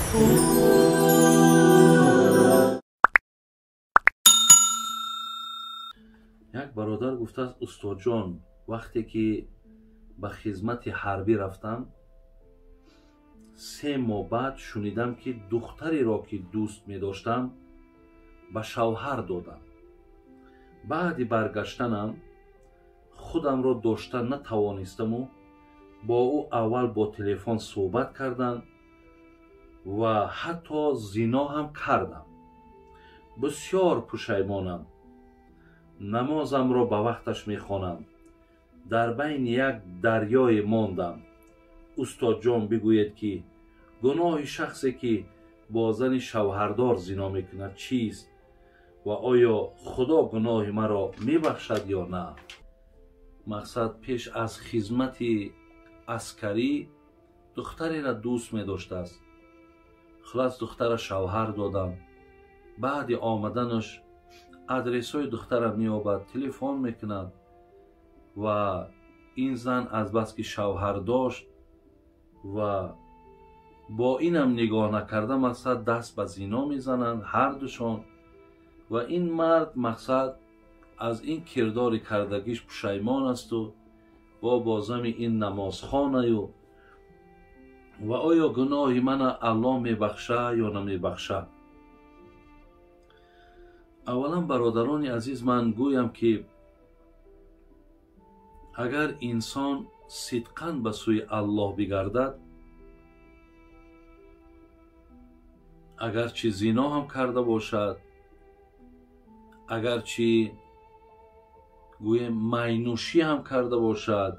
Як бародар гуфтааст: устодҷон, вақте ки ба хизмати ҳарбӣ рафтам, 3 моҳ баъд шунидам, ки духтареро, ки дӯст медоштам, ба шавҳар додам. Баъди баргаштанам худамро дошта натавонистаму бо ӯ аввал бо телефон суҳбат кардам ва ҳатто зино ҳам кардам. Бисёр пушаймонам. Намозамро ба вақташ мехонам. Дар байни як дарёе мондам. Устодҷон, бигӯед, ки гуноҳи шахсе, ки бо зани шавҳардор зино мекунад, чист ва оё Худо гуноҳи маро мебахшад ё на? Мақсад, пеш аз хизмати аскарӣ духтареро дӯст медоштааст. Хулас, духтара шавҳар додам. Баъди омаданаш адресҳои духтара меёбад, телефон мекунад ва ин зан азбаски шавҳар дошт ва бо инам нигоҳ накарда, мақсад, даст ба зино мезананд ҳардушон ва ин мард, мақсад, аз ин кирдори кардагиш пушаймон асту бо бозами ин намозхонаю ва оё гуноҳи мана Аллоҳ мебахша ё намебахша? Аввалан, бародарони азиз, ман гӯям, ки агар инсон сидқан ба сӯи Аллоҳ бигардад, агарчи зино ҳам карда бошад, агарчи гӯем майнӯшӣ ҳам карда бошад,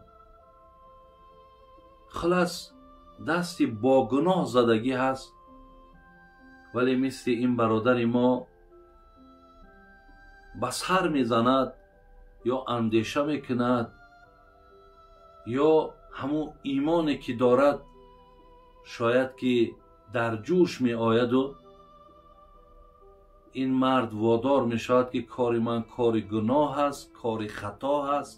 хулас, дасти бо гуноҳ задагӣ ҳаст, вале мисли ин бародари мо ба сар мезанад ё андеша мекунад, ё ҳамун имоне ки дорад, шояд ки дар ҷӯш меояду ин мард водор мешавад, ки кори ман кори гуноҳ аст, кори хато аст,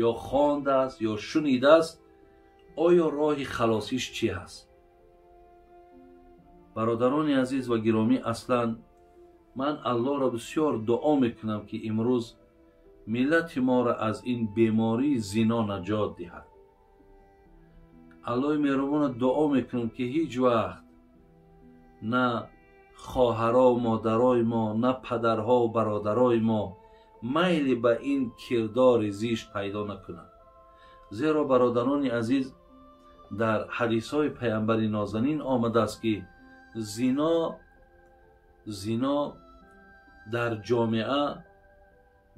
ё хондааст, ё шунидааст. Оё роҳи халосиш чӣ ҳаст? Бародарони азиз ва гиромӣ, аслан ман Аллоҳро бисёр дуо мекунам, ки имрӯз миллати моро аз ин бемории зино наҷот диҳад. Аллоҳи меҳрубонро дуо мекунам, ки ҳеҷ вақт на хоҳарову модарои мо, на падарҳову бародарои мо майли ба ин кирдори зишт пайдо накунанд. Зеро, бародарони азиз, дар ҳадисҳои паямбари нозанин омадааст, ки зино дар ҷомеа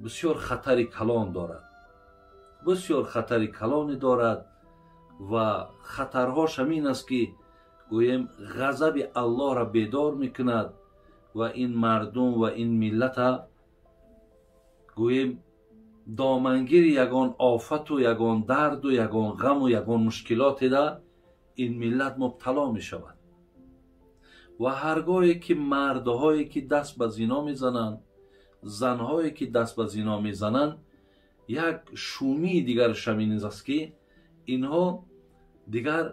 бисёр хатари калон дорад, бисёр хатари калоне дорад ва хатарҳош ҳамин аст, ки гӯем ғазаби Аллоҳро бедор мекунад ва ин мардум ва ин миллата гӯем домангири ягон офату ягон дарду ягон ғаму ягон мушкилотеда ин миллат мубтало мешавад. Ва ҳаргоҳе ки мардҳое ки даст ба зино мезананд, занҳое ки даст ба зино мезананд, як шумии дигараш ҳамин аст, ки инҳо дигар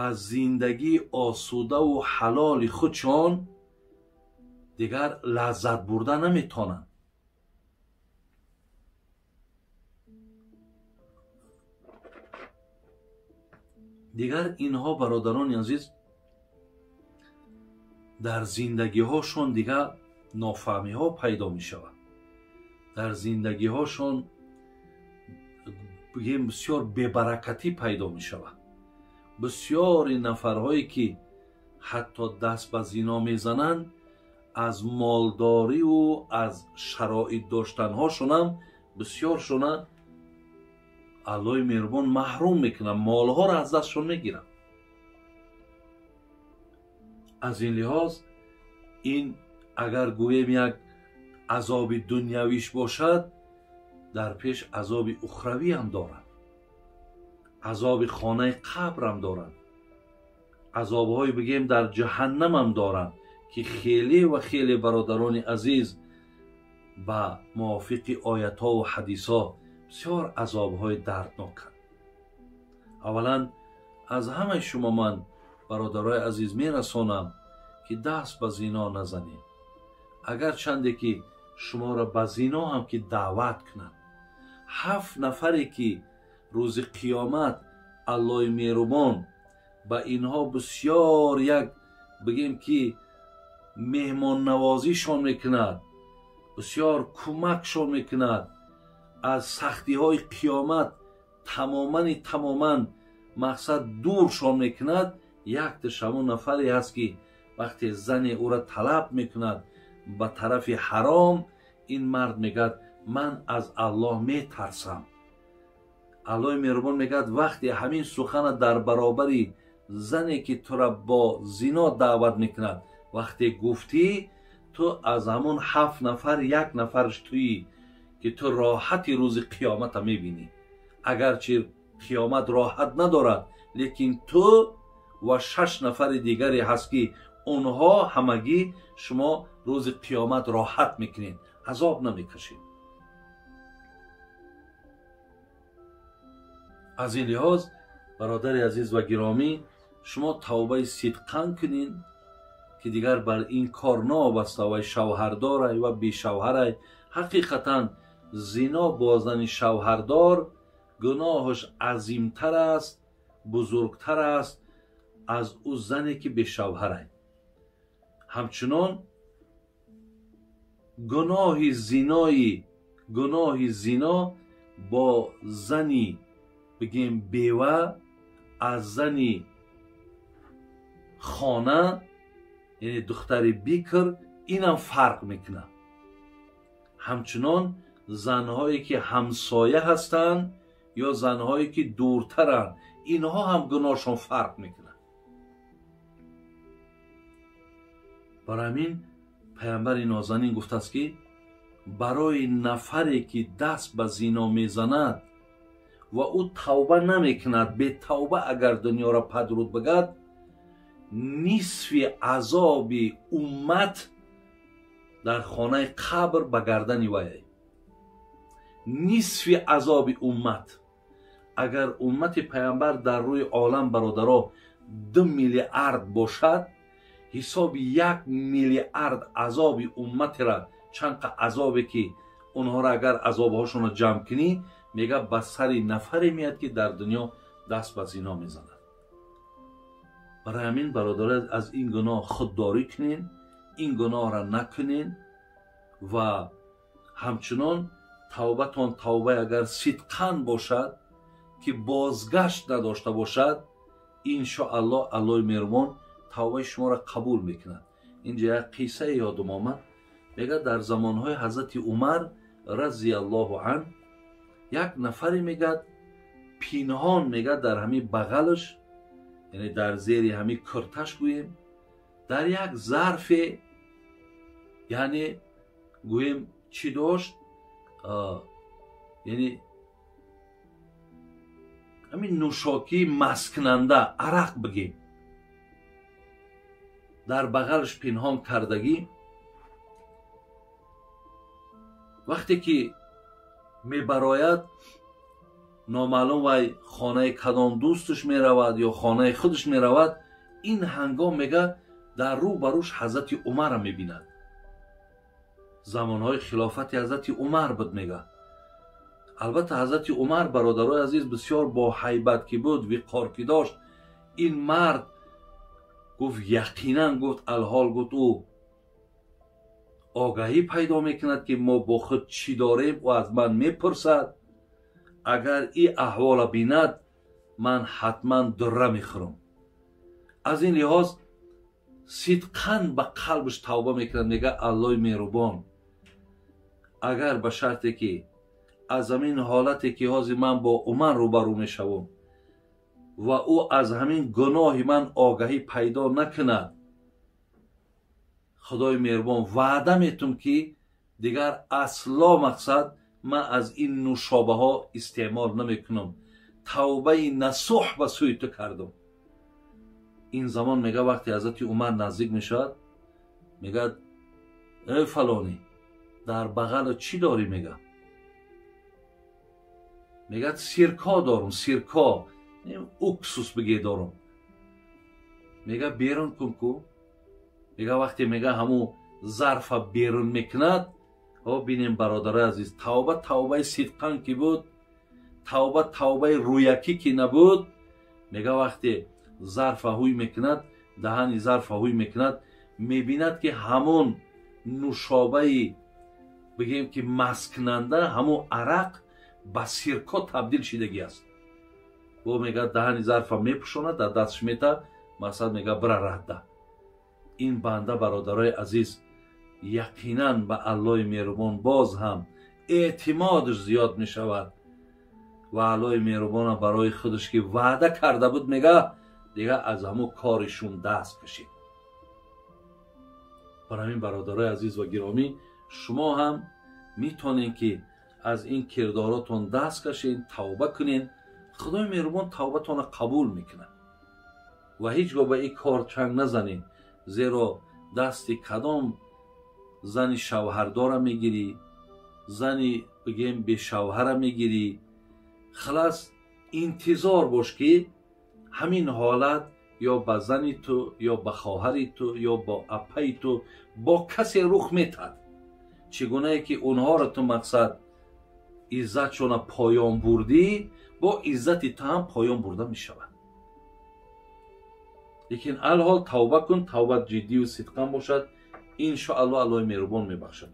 аз зиндагии осудаву ҳалоли худшон дигар лаззат бурда наметавонанд. Дигар инҳо, бародарони азиз, дар зиндагиҳошон дигар нофаҳмиҳо пайдо мешавад. Дар зиндагиҳошон бигем бисёр бебаракатӣ пайдо мешавад. Бисёри нафарҳое ки ҳатто даст ба зино мезананд, аз молдориву аз шароит доштанҳошонам бисёршона Аллоҳи меҳрубон маҳрум мекунад, молҳоро аз дастшон мегирад. Аз ин лиҳоз ин агар гӯем як азоби дунявиш бошад, дар пеш азоби ухравӣ ҳам дорад, азоби хонаи қабрам доранд, азобҳои бигем дар ҷаҳаннамам доранд, ки хеле ва хеле, бародарони азиз, ба мувофиқи оятҳову ҳадисҳо бисёр азобҳои дардноканд. Аввалан, аз ҳамаи шумо ман, бародарои азиз, мерасонам, ки даст ба зино назанед, агарчанде ки шуморо ба зино ҳам ки даъват кунад. 7 нафаре ки рӯзи қиёмат Аллоҳи меҳрубон ба инҳо бисёр як бигем ки меҳмоннавозишон мекунад, бисёр кӯмакшон мекунад, аз сахтиҳои қиёмат тамоман мақсад дуршон мекунад. Якташ ҳамон нафаре ҳаст ки вақте зане ӯра талаб мекунад ба тарафи ҳаром, ин мард мегӯяд ман аз Аллоҳ метарсам. Аллоҳи меҳрубон мегӯяд вақте ҳамин сухана дар баробари зане ки тура бо зино даъват мекунад вақте гуфтӣ, ту аз ҳамон 7 нафар як нафарш туӣ ки ту роҳати рӯзи қиёмата мебинӣ. Агарчи қиёмат роҳат надорад, лекин ту ва 6 нафари дигаре ҳаст ки онҳо ҳамагӣ шумо рӯзи қиёмат роҳат мекунед, азоб намекашед. Аз ин лиҳоз бародари азиз ва гиромӣ, шумо тавбаи сидқан кунед ки дигар бар ин кор новобаста вай шавҳардорай ва бешавҳарай. Ҳақиқатан зино бо зани шавҳардор гуноҳаш азимтар аст, бузургтар аст аз ӯ зане ки бешавҳарай. Ҳамчунон гуноҳи зино бо зани бигем бева аз зани хона, яъне духтари бикр, инам фарқ мекунад. Ҳамчунон занҳое ки ҳамсоя ҳастанд ё занҳое ки дуртаранд, инҳо ҳам гуноҳшон фарқ мекунад. Барои ҳамин паямбари нозанин гуфтааст ки барои нафаре ки даст ба зино мезанад ва ӯ тавба намекунад, бетавба агар дунёро падруд бигад, нисфи азоби уммат дар хонаи қабр ба гардани вай. Нисфи азоби уммат. Агар уммати паямбар дар рӯи олам бародаро 2 миллиард бошад, ҳисоби 1 миллиард азоби умматера, чанд қа азобе ки онҳоро агар азобҳошонро ҷамъ кунӣ, мега ба сари нафаре меяд ки дар дунё даст ба зино мезанад. Барои ҳамин бародаро аз ин гуноҳ худдорӣ кунед, ин гуноҳро накунед ва ҳамчунон тавбатон тавбаи агар сидқан бошад ки бозгашт надошта бошад, иншоаллоҳ Аллоҳи меҳрубон тавбаи шуморо қабул мекунад. Инҷа як қиссае ёдум омад. Мегӯяд дар замонҳои ҳазрати Умар разияллоҳу ан як нафаре мегӯяд пинҳон мегӯяд дар ҳамин бағалаш, яъне дар зери ҳамин курташ гӯем, дар як зарфе, яъне гӯем чӣ дошт, яъне ҳамин нӯшокии масткунанда арақ бигем, дар бағалаш пинҳон кардагӣ. Вақте ки мебарояд, номаълум вай хонаи кадом дӯсташ меравад ё хонаи худаш меравад, ин ҳангом мега дар рӯ ба рӯш ҳазрати Умарро мебинад. Замонҳои хилофати ҳазрати Умар буд мега. Албатта ҳазрати Умар бародарои азиз бисёр бо ҳайбат ки буд, виқор ки дошт, ин мард гуфт яқинан гуфт алҳол гуфт ӯ огаҳӣ пайдо мекунад ки мо бо худ чӣ дорем, ӯ аз ман мепурсад. Агар ин аҳвола бинад, ман ҳатман дурра мехӯрам. Аз ин лиҳоз сидқан ба қалбаш тавба мекунад, мегӯяд Аллоҳи меҳрубон, агар ба шарте ки аз ҳамин ҳолате ки ҳозир ман бо Умар рӯбарӯ мешавам ва ӯ аз ҳамин гуноҳи ман огаҳӣ пайдо накунад, Худои меҳрубон ваъда метум ки дигар асло мақсад ман аз ин нӯшобаҳо истеъмол намекунам, тавбаи насӯҳ ба сӯи ту кардам. Ин замон мега вақте ҳазрати Умар наздик мешавад, мегӯяд эй фалонӣ, дар бағала чӣ дорӣ? Мега мегӯяд сирко дорум, сирко, уксус бигӣ дорум. Мега берун кун ку. Мега вақте мега ҳамун зарфа берун мекунад, о бинем, бародарои азиз, тавба тавбаи сидқан ки буд, тавба тавбаи рӯякӣ ки набуд. Мега вақте зарфа ҳуй мекунад, даҳани зарфа ҳуй мекунад, мебинад, ки ҳамон нушобаи, бигем ки, масткунанда, ҳамон арақ ба сирко табдил шидагӣ аст. Бо мега даҳани зарфа мепӯшонад, дар дастш мета, мақсад мега бира радда. Ин банда, бародарои азиз, яқинан ба Аллоҳи меҳрубон боз ҳам эътимодаш зиёд мешавад ва Аллоҳи меҳрубона барои худаш ки ваъда карда буд, мега дига аз ҳамун кори шум даст кашид. Бар ҳамин, бародарои азиз ва гиромӣ, шумо ҳам метонед, ки аз ин кирдоротон даст кашед, тавба кунед. Худои меҳрубон тавбатонро қабул мекунад ва ҳеҷ гоҳ ба ин кор чанг назанед, зеро дасти кадом зани шавҳардора мегирӣ, зани, бигем, бешавҳара мегирӣ, халас, интизор бош, ки ҳамин ҳолат ё ба зани ту, ё ба хоҳари ту, ё бо апаи ту, бо касе рух метад. Чӣ гунае ки онҳоро ту, мақсад, иззатшона поён бурдӣ, бо иззати ту ҳам поён бурда мешавад. Лекин алҳол тавба кун, тавбат ҷиддию сидқан бошад, иншоалло Аллоҳи меҳрубон мебахшад.